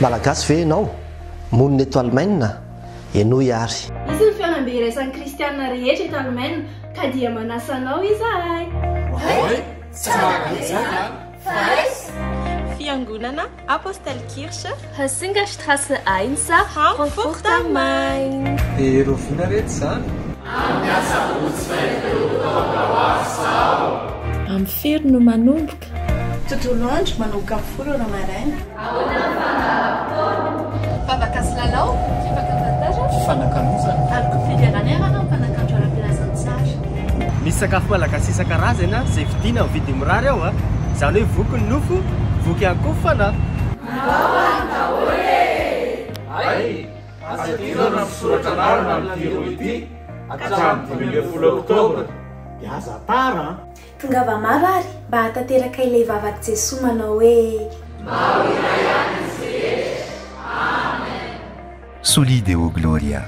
Malagasy ve ianao? Monina eto Alemaina? Henoy ary. Hisy ny fihaonambe iraisan'ny kristiana rehetra eto Alemaina ka dia manasa anao izahay. Oay! Tsara be izany an! Fa aiza? Fiangonana Apostelkirche. Hössingerstrasse 1, Frankfurt am Main. Dia rahoviana re etsy izany? Amin'ny asabotsy 22 oktobra ho avy izao. Amin'ny firy no manomboka? Tontolo andro, manomboka amin'ny folo ora maraina. Ahoana ny fandaharam-potoana? Vavaka sy lalao, fifankafantarana, fifanakalozana, ary koa fiderana iarahana amin'ny mpanakanto ara-pilazantsara. Misy sakafo malagasy isan-karazany a, izay vidiana amin'ny vidiny mirary ao a, izany hoe voky ny nofo, voky ihany koa ny fanahy. Andao any daholo e! Hay! Aza adino ny misoratra anarana amin'ity rohy ity hatramin'ny 15 oktobra. Dia aza tara an! Tongava maro ary mba hahatanteraka ilay vavak'i Jesoa manao hoe. Mba ho iray ihany izy rehetra. Amen. Soli Deo Gloria.